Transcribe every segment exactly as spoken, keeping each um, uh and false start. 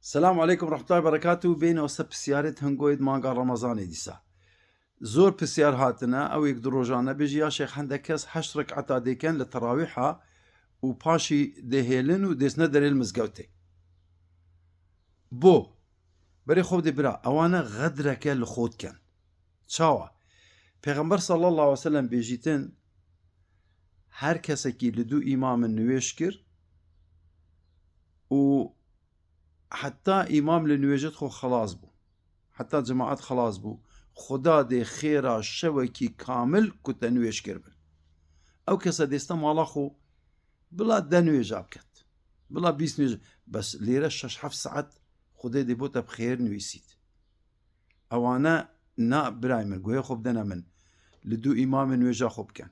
Selam aleykum rahmetullahi berekatuhu. Bêne wese pisyarêt hingoyêt manga Remezanê dîsa. Zor pisyar hatine, ew yek du rojan nebêjî ya şêx hende kes heşt rekata dêken li terawîha û paşî dê hêlin û dêsne derê li mizgewtê. Bo, berê xwe dê bira, ewane xedreke li xwe diken. Çawa? Pêxember sallallahu aleyhi ve sellem bêjîtin, her kesekî li du îmamin nûêş kir û heta îmam li nûêjêt xwe xelas bû. Heta cemaet xelas bû. Xuda dê xêra şewekî kamil ku te nûêş kiribin. Ew kese dêste mala xwe bila de nûêja biket. Bila bîst nûêj. Bes lêre şeş heft saet Xwedê dê bo te bi xêr nivîsît. Ewane na birayê min, guhê xwe bidene min. Li du îmamê nûêja xwe biken.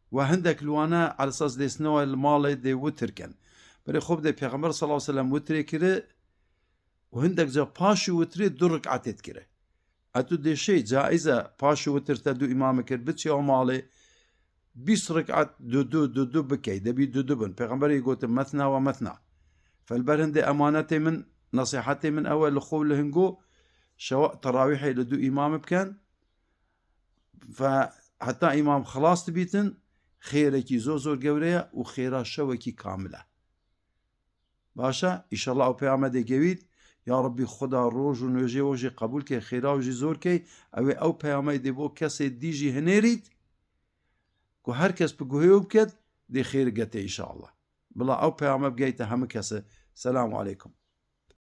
We hindek li wane elesas dêsnewe li malê dê witir ken. Berê xwe bidê Pêxember sallallahu aleyhi ve sellem witirê kiri û hindek ca paşî witirê du rikatê dikiri. Etu dê şey, caiz e, paşî witir te du îmamê kir, biçiya malê, bîst rikat du du, du du bikey, debî du du bin. Pêxemberê gotin, "Methna ve methna." Felber hindê emanetê min, nesîhetê min ew e, li xwe û li hingo, şewa terawîhê li du îmamê biken. Fe heta îmam xilas dibîtin, xêrekî zor zor gewre ye û xêra şewekî kamil e. Baş e, îşallah ew peyame dê gewît. Ya Rabbî, Xuda roj û nûêjê we jî qebûl key, xêra we jî zor key. Ew ê ew peyameyê dê bo kesê dî jî hinêrît, ku her kes bi guhê we biket, dê xêr getê îşallah. Bila ew peyame bigeyte hemû kese. Selamu aleykum.